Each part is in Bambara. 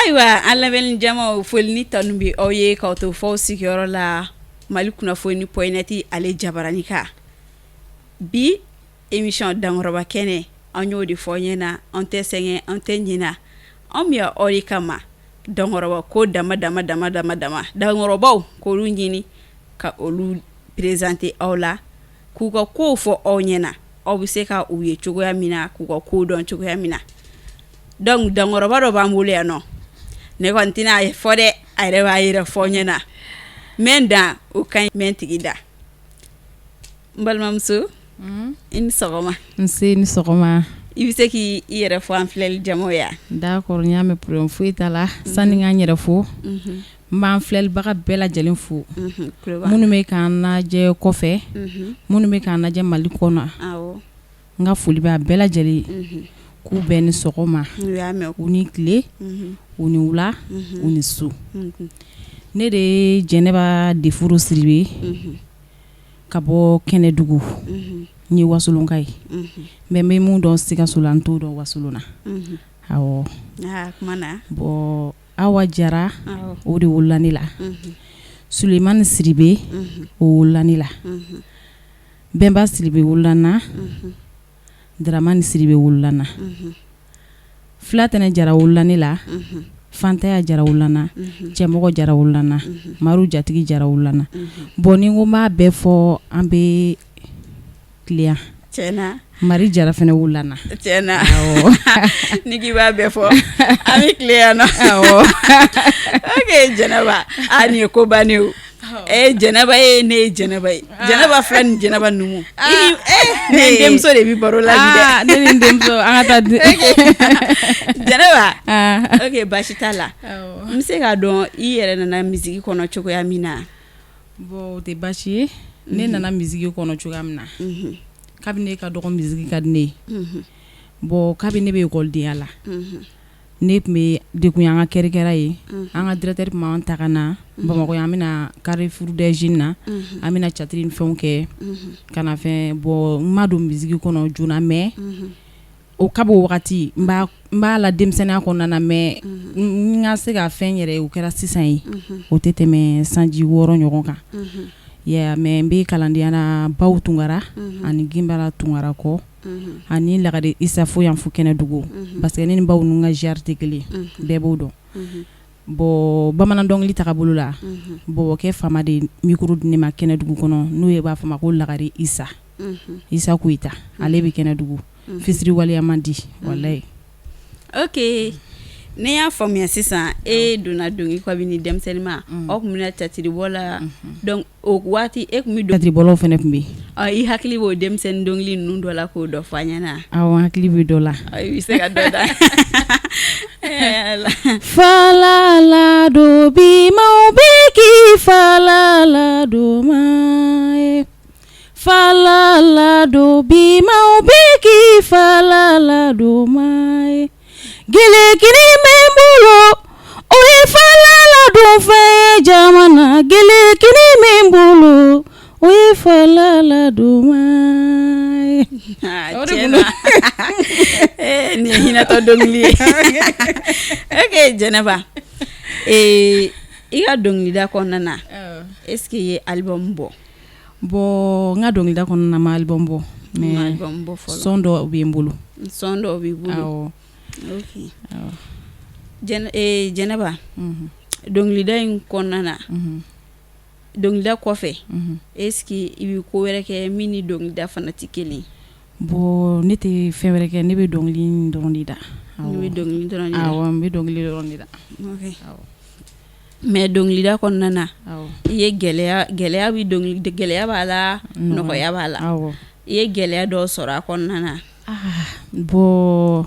Ayiwa, an lamɛnni jamaw, foli ni tanu bɛ aw ye k'aw to f'aw sigiyɔrɔ la Mali kunnafoni.net ale jabarani kan. Bi émission Dankɔrɔba kɛnɛ, an y'o de fɔ aw ɲɛna, an tɛ sɛgɛn, an tɛ ɲina, an bɛ yan aw de kama. Dankɔrɔba ko dama dama dama dama dama, dankɔrɔbaw k'olu ɲini ka olu présenter aw la, k'u ka kow fɔ aw ɲɛna, aw bɛ se ka u ye cogoya min na, k'u ka kow dɔn cogoya min na. Donc dankɔrɔba dɔ b'an bolo yan nɔ, ne kɔni tɛna a fɔ dɛ, a yɛrɛ b'a yɛrɛ fɔ ɲɛna. Mɛn dan o ka ɲi mɛn tigi da. N balimamuso, i ni sɔgɔma. Nse, ni sɔgɔma. I bɛ se k'i yɛrɛ fɔ an filɛli jamaw ye? D'accord, n y'a mɛn, problème foyi t'a la. Sani n ka n yɛrɛ fo, n b'an filɛlibaga bɛɛ lajɛlen fo, minnu bɛ k'an lajɛ kɔfɛ, minnu bɛ k'an lajɛ Mali kɔnɔ. N ka foli b'a bɛɛ lajɛlen, k'u bɛɛ ni sɔgɔma, u ni tile, u ni wula, u ni su. Ne de ye Jɛnɛba Deforo Sidibe ka bɔ Kɛnɛdugu. N ye Wasolonka ye, mais n bɛ min dɔn Sikaso la, n t'o dɔn Wasolon na. Awɔ, bon, Awa Jara, o de wolola ne la. Sulemani Sidibe, o wolola ne la. Bɛnba Sidibe wolola n na. Dramani Sidibe wolola n na. Filatɛnɛ Jara wolola ne la. Fantaya Jara wolola n na. Cɛmɔgɔ Jara wolola n na. Maru Jatigi Jara wolola n na. Bon, ni ko n b'a bɛɛ fɔ, an bɛ tile yan. Tiɲɛna. Mari Jara fana wolola n na. Tiɲɛna, ni k'i b'a bɛɛ fɔ, an bɛ tile yan nɔ. Ok Jɛnɛba, aa nin ye ko bannen o. E Jɛnɛba ye, ne ye Jɛnɛba ye, Jɛnɛba fila ni Jɛnɛba numu, ne ni denmuso de bɛ baro la bi dɛ. Ne ni denmuso, an ka taa. Jɛnɛba, ok, baasi t'a la. N bɛ se k'a dɔn i yɛrɛ nana musique kɔnɔ cogoya min na? Bon, o tɛ baasi ye. Ne nana musique kɔnɔ cogoya min na, kabini ne ka dɔgɔ, musique ka di ne ye. Bon, kabini ne bɛ ekɔlidenya la, ne tun bɛ dekun an ka kɛrikɛra ye, an ka directeur tun b'an ta ka na Bamakɔ, an bɛna Carrefour des Jeunes na, an bɛna théâtre ni fɛnw kɛ ka na fɛn. Bon, n ma don musique kɔnɔ joona, mais o kabi o wagati n b'a la denmisɛnninya kɔnɔna na. Mais n ka se ka fɛn yɛrɛ, o kɛra sisan ye, o tɛ tɛmɛ sanji 6 ɲɔgɔn kan. Mais n bɛ kalandenya na Baw Tunkara ani Ginbala Tunkara kɔ ani Lagare Isa fo yan fo Kɛnɛdugu, parce que ne ni baw ninnu ka genre tɛ kelen, bɛɛ b'o dɔn. Bon, bamanan dɔnkili taga bolo la, bɔbɔkɛ faama de micro di ne ma Kɛnɛdugu kɔnɔ, n'o ye b'a fɔ ma ko Lagare Isa, Isa Koyita, ale bɛ Kɛnɛdugu. Fisiri waleya man di, walayi. Ok, ne y'a faamuya sisan, e donna dɔnkili kabini denmisɛnninma, aw tun bɛna théâtre bɔ la, donc o waati e tun bɛ théâtre bɔlaw fana tun bɛ yen. I hakili b'o denmisɛnnin dɔnkili ninnu dɔ la k'o dɔ fɔ an ɲɛna? Awɔ, n hakili bɛ dɔ la. I bɛ se ka dɔ da? Falala do bi maaw bɛ k'i falala do ma ye, falala do bi maaw bɛ k'i falala do ma ye, gelekini bɛ n bolo, o ye falala don fɛn ye jamana, gelekini bɛ n bolo, o ye falala don ma ye. Nin ye hinɛtɔ dɔnkili ye. Ok Jɛnɛba, i ka dɔnkilida kɔnɔna na, est ce que i ye album bɔ? Bon, n ka dɔnkilida kɔnɔna na, n ma album bɔ, mais son dɔw bɛ n bolo. Son dɔw b'i bolo. Ok Jɛnɛba, dɔnkilida in kɔnɔna na, dɔnkilida kɔfɛ, est ce que i bɛ ko wɛrɛ kɛ min ni dɔnkilida fana tɛ kelen? Bon, ne tɛ fɛn wɛrɛ kɛ, ne bɛ dɔnkili dɔrɔn de da. I bɛ dɔnkili dɔrɔn de da? Awɔ, n bɛ dɔnkili dɔrɔn de da. Mais dɔnkilida kɔnɔna na, i ye gɛlɛya, gɛlɛya bɛ dɔnkili, gɛlɛya b'a la, nɔgɔya b'a la. I ye gɛlɛya dɔw sɔrɔ a kɔnɔna na? Bon,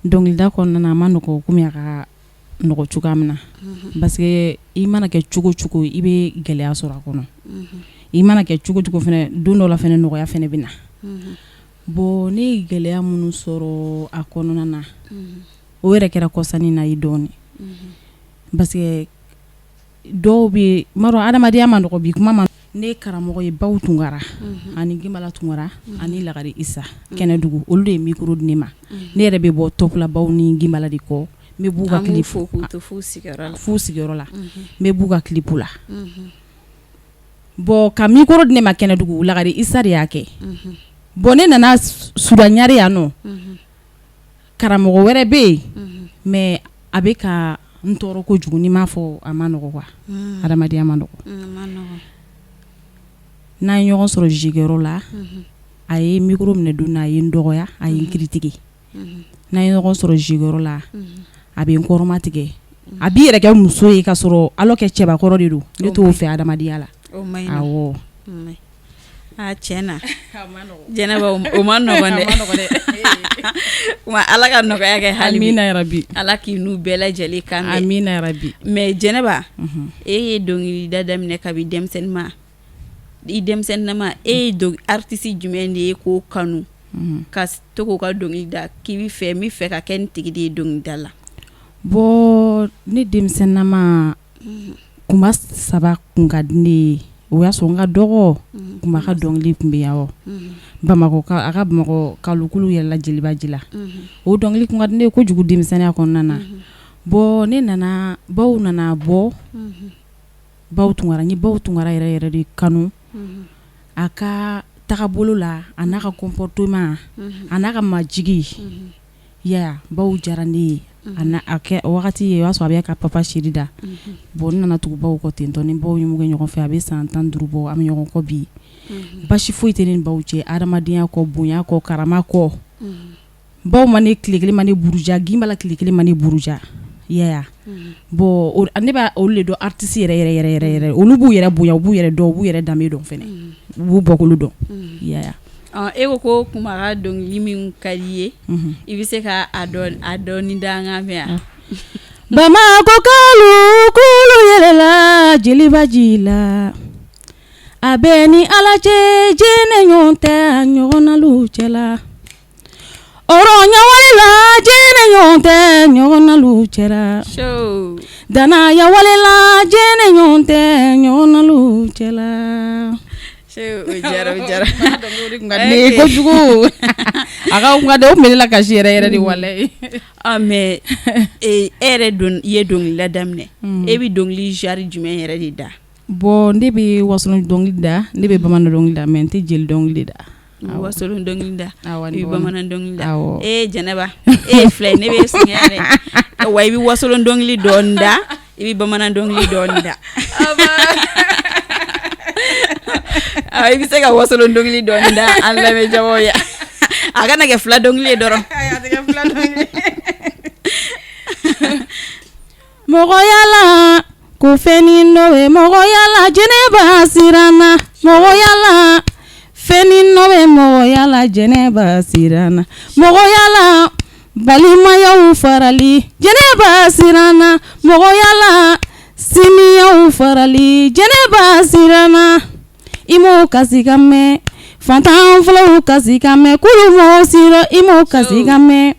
dɔnkilida kɔnɔna na, a ma nɔgɔ komi a ka nɔgɔ cogoya min na, parce que i mana kɛ cogo cogo, i bɛ gɛlɛya sɔrɔ a kɔnɔ. I mana kɛ cogo cogo fana, don dɔ la fana, nɔgɔya fana bɛ na. Bon, ne ye gɛlɛya minnu sɔrɔ a kɔnɔna na, o yɛrɛ kɛra kɔsannin na ye dɔɔnin, parce que dɔw bɛ m'a dɔn, adamadenya ma nɔgɔ bi kuma ma. Ne karamɔgɔ ye Baw Tunkara ani Ginbala Tunkara ani Lagare Isa Kɛnɛdugu, olu de ye micro di ne ma. Ne yɛrɛ bɛ bɔ tɔpla Baw ni Ginbala de kɔ. N bɛ Bubu ka clip fo k'u to f'u sigiyɔrɔ la n bɛ Bubu ka clip la. Bon ka micro di ne ma Kɛnɛdugu Lagare Isa de y'a kɛ. Bon ne nana Suba Ɲare yan nɔ, karamɔgɔ wɛrɛ bɛ yen mais a bɛ ka n tɔɔrɔ kojugu, ni m'a fɔ a ma nɔgɔ quoi, adamadenya ma nɔgɔ. N'an ye ɲɔgɔn sɔrɔ juguyɔrɔ la, a ye micro minɛ don a ye n dɔgɔya, a ye n critiquer. N'an ye ɲɔgɔn sɔrɔ juguyɔrɔ la, a bɛ n kɔrɔma tigɛ, a b'i yɛrɛ kɛ muso ye ka sɔrɔ alors que cɛbakɔrɔ de don. Ne t'o fɛ adamadenya la. Awɔ. Tiɲɛ na Jɛnɛba, o ma nɔgɔn dɛ. Ala ka nɔgɔya kɛ hali bi. Amina yarabi. Ala k'i n'u bɛɛ lajɛlen kan bɛn. Amina yarabi. Mais Jɛnɛba, e ye dɔnkilida daminɛ kabi denmisɛnnin ma, i denmisɛnninama, e ye artiste jumɛn de ye k'o kanu ka to k'o ka dɔnkili da k'i bɛ fɛ, n bɛ fɛ ka kɛ nin tigi de ye dɔnkilida la? Bon, ne denmisɛnninama, Kunba Saba kun ka di ne ye. O y'a sɔrɔ n ka dɔgɔ, Kunba ka dɔnkili tun bɛ yan, Bamakɔ, a ka Bamakɔ kalukulu yɛlɛla Jeliba ji la, o dɔnkili kun ka di ne ye kojugu denmisɛnninya kɔnɔna na. Bon, ne nana, baw nana bɔ Baw Tunkara, n ye Baw Tunkara yɛrɛ yɛrɛ de kanu, a ka tagabolo la, a n'a ka comportement, a n'a ka majigi ya. Baw diyara ne ye a kɛ wagati ye, o y'a sɔrɔ a bɛ ka Papa Chéri da. Bon, n nana tugu Baw kɔ ten tɔ. Ni Baw ye mun kɛ ɲɔgɔn fɛ, a bɛ san 15 bɔ, an bɛ ɲɔgɔn kɔ bi. Basi foyi tɛ ne ni Baw cɛ, adamadenya kɔ, bonya kɔ, karama kɔ. Baw ma ne tile kelen ma ne buruja, Ginbala tile kelen ma ne buruja ya. Bon, ne b'a olu de dɔn artiste yɛrɛ yɛrɛ yɛrɛ yɛrɛ yɛrɛ. Olu b'u yɛrɛ bonya, u b'u yɛrɛ dɔn, u b'u yɛrɛ danbe dɔn fɛnɛ, u b'u bɔkolo dɔn ya. E ko ko Kunba ka dɔnkili min ka di i ye, i bɛ se ka a dɔɔni da an ka mɛn yan? Bamakɔ kalu kulu yɛlɛla Jeliba ji la, a bɛ ni Ala cɛ, jɛnɛ ɲɔgɔn tɛ a ɲɔgɔnnalu cɛla. Hɔrɔnya wale la, jɛnɛ ɲɔgɔn tɛ ɲɔgɔnnalu cɛla. Danaya wale la, jɛnɛ ɲɔgɔn tɛ ɲɔgɔnnalu cɛla. Kojugu a ka o tun bɛ ne lakasi yɛrɛ yɛrɛ de, walayi. Mais e yɛrɛ i ye dɔnkilida daminɛ, e bɛ dɔnkili genre jumɛn yɛrɛ de da? Bon, ne bɛ wasolon dɔnkili da, ne bɛ bamanan dɔnkili da, mais n tɛ jeli dɔnkili da. Wasolon dɔnkili da, i bɛ bamanan dɔnkili da. E Jɛnɛba, e ye fila ye, ne bɛ sɛgɛn dɛ. Wa i bɛ wasolon dɔnkili dɔɔni da, i bɛ bamanan dɔnkili dɔɔni da. I bɛ se ka wasolon dɔnkili dɔɔni da an lamɛnjamaw ye? A kana kɛ fila dɔnkili ye dɔrɔn. Mɔgɔya la ko fɛnnin dɔ bɛ mɔgɔya la, Jɛnɛba siranna. Mɔgɔya la fɛnnin dɔ bɛ mɔgɔya la, Jɛnɛba siranna. Mɔgɔya la balimayaw farali, Jɛnɛba siranna. Mɔgɔya la siniyaw farali, Jɛnɛba siranna. I m'o kasikan mɛn, fantan fɔlɔw kasikan mɛn, kulu m'o sidɔn. I m'o kasikan mɛn,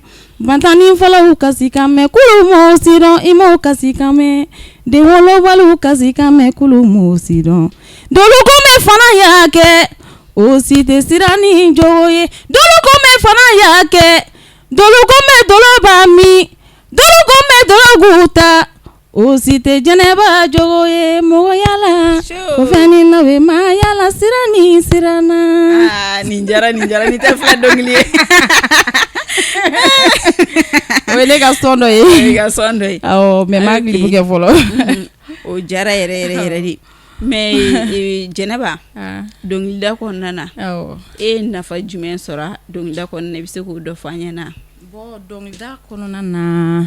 fantannin fɔlɔw kasikan mɛn, kulu m'o sidɔn. I m'o kasikan mɛn, denwolobaliw kasikan mɛn, kulu m'o sidɔn. Dɔlu ko bɛ fana y'a kɛ, o si tɛ siran ni jogo ye. Dɔlu ko bɛ fana y'a kɛ, dɔlu ko bɛ dɔlɔ b'a min, dɔlu ko bɛ dɔrɔgu ta, o si tɛ Jɛnɛba jogo ye. Mɔgɔya la ko fɛnnin dɔ bɛ maaya la, siran ni siranna. Nin diyara, nin diyara. Nin tɛ fila dɔnkili ye. O ye ne ka son dɔ ye. O y'i ka son dɔ ye. Awɔ, mais n ma clip kɛ fɔlɔ. O diyara yɛrɛ yɛrɛ yɛrɛ de. Mais Jɛnɛba, dɔnkilida kɔnɔna na, e ye nafa jumɛn sɔrɔ dɔnkilida kɔnɔna na? I bɛ se k'o dɔ fɔ an ɲɛna? Bon, dɔnkilida kɔnɔna na,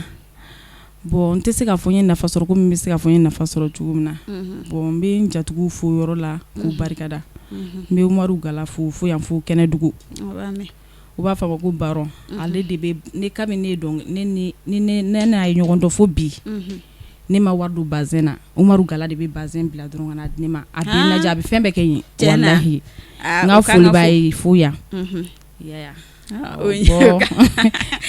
bon, n tɛ se k'a fɔ n ye nafa sɔrɔ komi n bɛ se k'a fɔ n ye nafa sɔrɔ cogo min na. Bon, n bɛ n jatigiw fo yɔrɔ la k'u barikada. N bɛ Umaru Gala fo fo yan fo Kɛnɛdugu, u b'a fɔ a ma ko Baron. Ale de bɛ ne kabini ne ye dɔn ne ni ne n'a ye ɲɔgɔn dɔn fo bi, ne ma wari don bazin na, Umaru Gala de bɛ bazin bila dɔrɔn ka na di ne ma. A bɛ n lajɛ, a bɛ fɛn bɛɛ kɛ n ye, walahi. N ka foli b'a ye fo yan.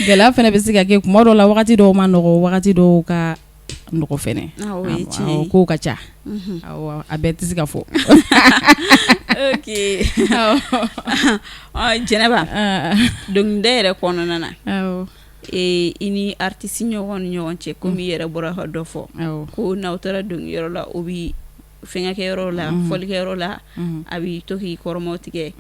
Gɛlɛya fana bɛ se ka kɛ kuma dɔw la, wagati dɔw ma nɔgɔ, wagati dɔw ka nɔgɔ fana, kow ka ca, a bɛɛ tɛ se ka fɔ. Ok, Jɛnɛba, dɔnkilida yɛrɛ kɔnɔna na. I ni artiste ɲɔgɔn ni ɲɔgɔn cɛ, komi i yɛrɛ bɔra ka dɔ fɔ ko n'aw taara dɔnkiliyɔrɔ la, o bɛ fɛnkɛyɔrɔ la, fɔlikɛyɔrɔ la, a bɛ to k'i kɔrɔmaw tigɛ.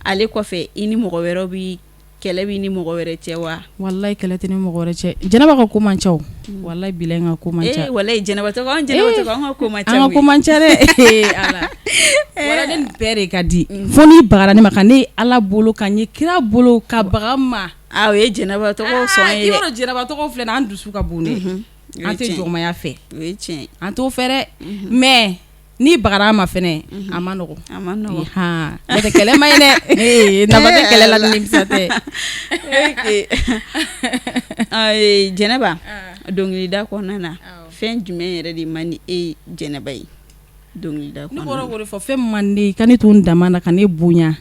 Ale kɔfɛ, i ni mɔgɔ wɛrɛ bɛ kɛlɛ bɛ ni mɔgɔ wɛrɛ cɛ wa? Walayi, kɛlɛ tɛ ni mɔgɔ wɛrɛ cɛ. Jɛnɛba ka ko man ca, walayi bilayi, n ka ko man ca. Walayi, Jɛnɛba tɔgɔ, an ka ko man ca, an ka ko man ca dɛ. Ala, walayi, ne bɛɛ de ka di, fo n'i bagara ne ma, ka ne Ala bolo, ka n ye kira bolo, ka baga n ma. O ye Jɛnɛba tɔgɔ sɔn ye. I b'a dɔn, Jɛnɛba tɔgɔ filɛ, an dusu ka bon dɛ, an tɛ jɔnmaya fɛ, o ye tiɲɛ, an t'o fɛ dɛ. Mais n'i bagara a ma fɛnɛ, a ma nɔgɔn, a ma nɔgɔn. N'o tɛ kɛlɛ ma ɲi dɛ, nafa tɛ kɛlɛ la, nimisa tɛ. Jɛnɛba, dɔnkilida kɔnɔna na, fɛn jumɛn yɛrɛ de man di e Jɛnɛba ye dɔnkilida? Ne bɔra k'o de fɔ, fɛn min man di ne ye, ka ne to n dama na, ka ne bonya,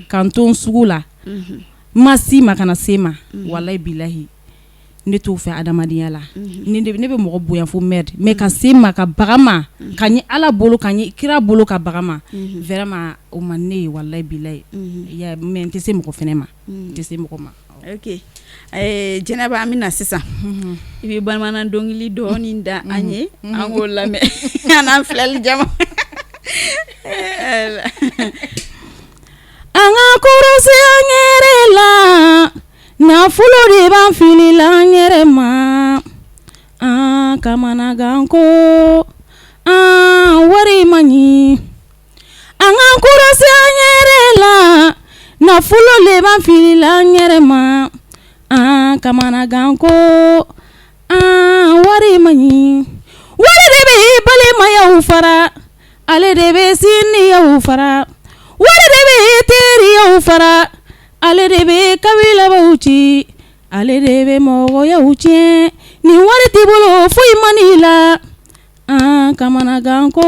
ka n to n sugu la, n ma s'i ma, kana se ma, walayi bilahi, ne t'o fɛ adamadenya la. Ne bɛ mɔgɔ bonya fo merde, mais ka se ma, ka baga ma, ka ɲɛ Ala bolo, ka ɲɛ kira bolo, ka baga ma, vraiment o man ne ye, walayi bilayi. Mais n tɛ se mɔgɔ fɛnɛ ma, n tɛ se mɔgɔ ma. Ok, Jɛnɛba, an bɛ na sisan, i bɛ bamanan dɔnkili dɔɔnin da an ye, an k'o lamɛn, an n'an filɛli jama. An ka kɔlɔsi an yɛrɛ la, nafolo de b'an filila an yɛrɛ ma, an kamanagan ko an wari man ɲi. An ka kɔlɔsi an yɛrɛ la, nafolo de b'an filila an yɛrɛ ma, an kamanagan ko an wari man ɲi. Wari de bɛ balimayaw fara, ale de bɛ sindiyaw fara, wari de bɛ teriyaw fara, ale de bɛ kabilabaw ci, ale de bɛ mɔgɔyaw tiɲɛ. Ni wari t'i bolo, foyi man di i la. An kamanagan ko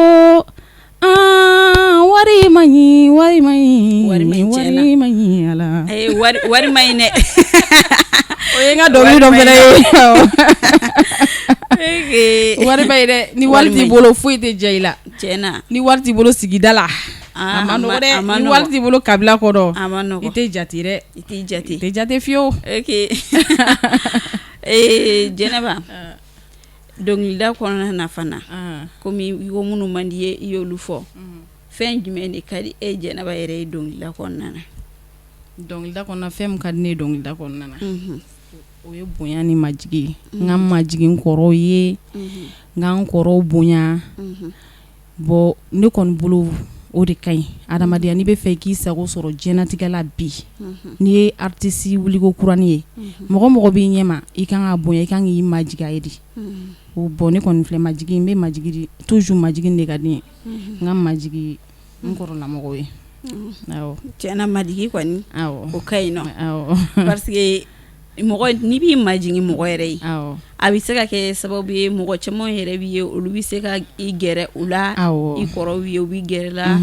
an wari man ɲi, wari man ɲi, wari man ɲi. Ala, wari man ɲi dɛ. O ye n ka dɔnkili dɔ fana ye. Wari man ɲi dɛ. Ni wari t'i bolo, foyi tɛ diya i la. Tiɲɛ. Ni wari t'i bolo sigida la, a man nɔgɔ dɛ. Ni wari t'i bolo kabila kɔnɔ, a man nɔgɔ, i tɛ jate dɛ. I tɛ jate, i tɛ jate fiyewu. Ok, Jɛnɛba, dɔnkilida kɔnɔna na fana, komi i ko minnu man di ye, i y'olu fɔ, fɛn jumɛn de ka di e Jɛnɛba yɛrɛ ye dɔnkilida kɔnɔna na? Dɔnkilida kɔnɔna, fɛn min ka di ne ye dɔnkilida kɔnɔna na, o ye bonya ni majigi ye. N ka majigin kɔrɔw ye, n ka n kɔrɔw bonya. Bon, ne kɔni bolo, o de ka ɲi adamadenya. N'i bɛ fɛ k'i sago sɔrɔ diɲɛnatigɛ la bi, n'i ye artiste wuliko kuranin ye, mɔgɔ mɔgɔ b'i ɲɛma, i kan ka bonya, i kan k'i majigin a ye de. O bon, ne kɔni filɛ, majigin, n bɛ majigin toujours, majigin de ka di n ye, n ka majigin n kɔrɔlamɔgɔw ye. Tiɲɛna, majigin kɔni, o ka ɲi nɔ, parce que mɔgɔ n'i b'i majigin mɔgɔ yɛrɛ ye, a bɛ se ka kɛ sababu ye, mɔgɔ caman yɛrɛ b'i ye, olu bɛ se ka i gɛrɛ u la, i kɔrɔw ye, u b'i gɛrɛ la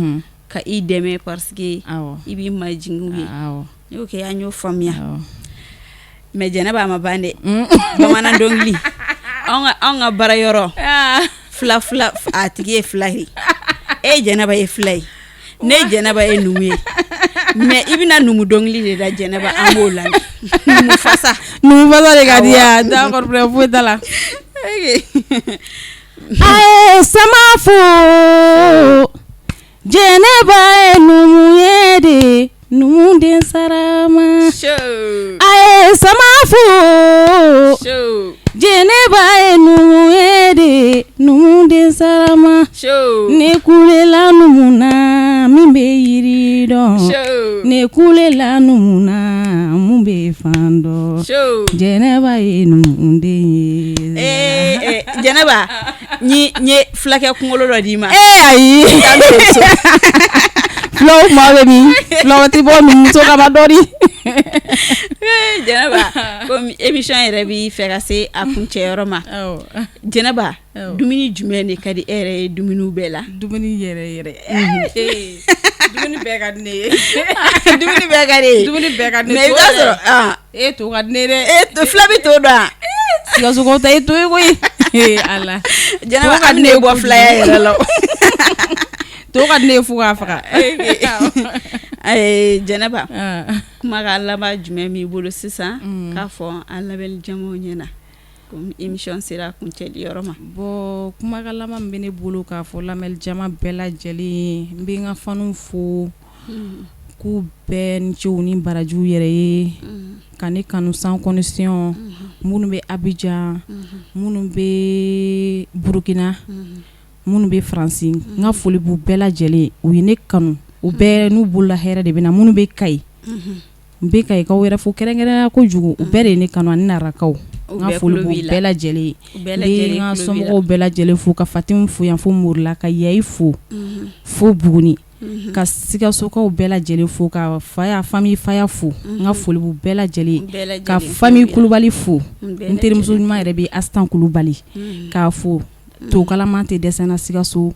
ka i dɛmɛ, parce que i b'i majigin u ye. Ok, an y'o faamuya. Mais Jɛnɛba, a ma ban dɛ. Bamanan dɔnkili, anw ka baara yɔrɔ, fila fila, a tigi ye fila ye, e Jɛnɛba ye fila ye, ne Jɛnɛba ye numu ye. Mais i bɛna numu dɔnkili de da Jɛnɛba, an b'o lamɛn, numu fasa. Numu fasa de ka di yan. D'accord, problème foyi t'a la. A ye sama fo, Jɛnɛba ye numu ye de, numu den sarama. A ye sama fo, Jɛnɛba ye numu ye de, numu den sarama. Ne kulela numu na, min bɛ yiri dɔn, ne kulela numu na, mun bɛ fan dɔn, Jɛnɛba ye numuden ye. Jɛnɛba, n ye fulakɛ kunkolo dɔ d'i ma. Ee ayi, fulaw maa bɛ min, fulaw tɛ bɔ numuso kama dɔɔni. Jɛnɛba, komi émission yɛrɛ b'i fɛ ka se a kuncɛyɔrɔ ma, Jɛnɛba, dumuni jumɛn de ka di e yɛrɛ ye dumuniw bɛɛ la? Dumuni yɛrɛ yɛrɛ, dumuni bɛɛ ka di ne ye. Dumuni bɛɛ ka di e ye. Dumuni bɛɛ ka di ne ye. Mais i b'a sɔrɔ e to ka di ne ye dɛ. E fila bɛ to dɔn wa? Sikasokaw ta ye to ye koyi. Ala, Jɛnɛba, ka di ne ye bɔ filaya yɛrɛ la. To ka di ne ye fo k'a faga. Jɛnɛba, Kumakan laban jumɛn b'i bolo sisan k'a fɔ an lamɛnni jamaw ɲɛna komi émission sera kuncɛli yɔrɔ ma? Bon, kumakan laban min bɛ ne bolo k'a fɔ lamɛnni jama bɛɛ lajɛlen, n bɛ n ka fanw fo k'u bɛɛ ni ce ni barajiw yɛrɛ ye ka ne kanu sans condition, minnu bɛ Abidjan, minnu bɛ Burukina, minnu bɛ Faransi, n ka foli b'u bɛɛ lajɛlen. U ye ne kanu, u bɛɛ n'u bolola hɛrɛ de bɛ na. Minnu bɛ Kayi, n bɛ Kayikaw yɛrɛ fo kɛrɛnkɛrɛnnenya kojugu. U bɛɛ de ye ne kanu ani Narakaw, n ka foli b'u bɛɛ lajɛlen. N bɛ n ka somɔgɔw bɛɛ lajɛlen fo, ka Fatimu fo yan fo Morila, ka Yayi fo fo Buguni, ka Sikasokaw bɛɛ lajɛlen fo, ka Faya famille Faya fo, n ka foli b'u bɛɛ lajɛlen, ka famille Kulubali fo. N terimuso ɲuman yɛrɛ bɛ Asitan Kulubali, k'a fo. Tokalaman tɛ dɛsɛ n na Sikaso,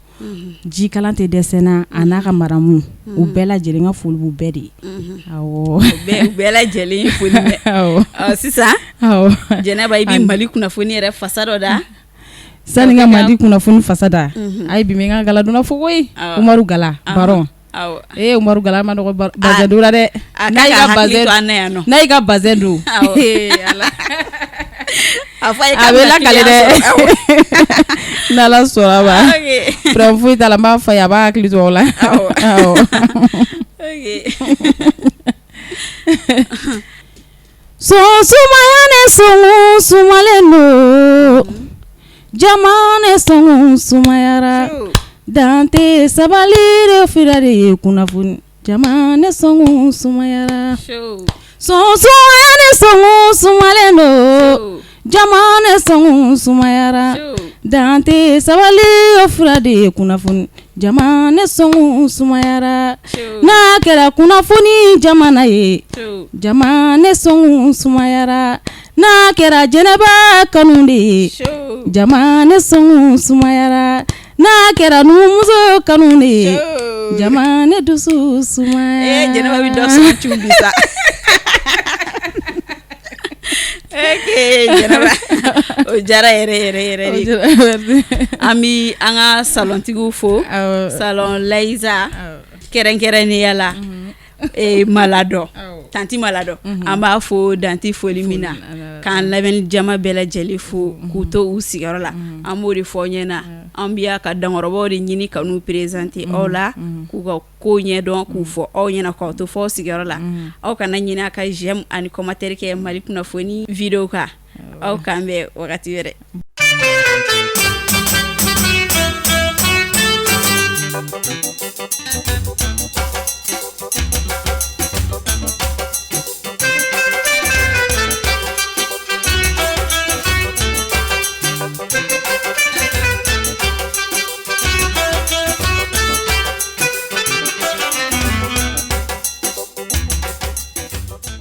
jikalan tɛ dɛsɛ n na, a n'a ka maramu, u bɛɛ lajɛlen, ka foli b'u bɛɛ de ye. Awɔ, bɛɛ lajɛlen foli. Sisan Jɛnɛba, i bɛ Mali kunnafoni yɛrɛ fasa dɔ da. Sani ka Mali kunnafoni fasa da, a ye bi n ka galadonna fo koyi, Umaru Gala baron. Ee Umaru Gala ma nɔgɔ bazin don la dɛ, n'a y'i ka bazin n'a y'i ka bazin don, a bɛ lakale dɛ, n'Ala sɔnna ma. Problème foyi t'a la, n b'a fɔ a ye, a b'a hakili to aw la. Son sumaya ne sɔngɔ sumalen don, jama ne sɔngɔ sumayara, dante sabali de fila de ye kunnafoni, jama ne sɔngɔ sumayara, son sumaya ne sɔngɔ sumalen don, jama ne sɔngɔ sumayara, dante sabali fila de ye kunnafoni, jama ne sɔngɔ sumayara, n'a kɛra kunnafoni jamana ye, jama ne sɔngɔ sumayara, n'a kɛra Jɛnɛba kanu de ye, jama ne sɔngɔ sumayara, n'a kɛra numuso kanu de ye, jama ne dusu sumaya. Jɛnɛba bɛ dɔ sɔrɔ cu bi sa. Jɛnɛba, o diyara yɛrɛ yɛrɛ yɛrɛ de. An bɛ an ka salontigiw fo, salon Layiza kɛrɛnkɛrɛnnenya la, Maladɔ, tanti Maladɔ, an b'a fo dan tɛ foli min na, k'an lamɛnni jama bɛɛ lajɛlen fo k'u to u sigiyɔrɔ la. An b'o de fɔ ɲɛna, an bɛ ka dankɔrɔbaw de ɲini ka n'u présenter aw la, k'u ka ko ɲɛdɔn k'u fɔ aw ɲɛna, k'aw to fɔ sigiyɔrɔ la. Aw kana ɲinɛ ka j'aime ani commentaire kɛ Mali kunnafoni vidéo kan. Aw k'an bɛn wagati wɛrɛ.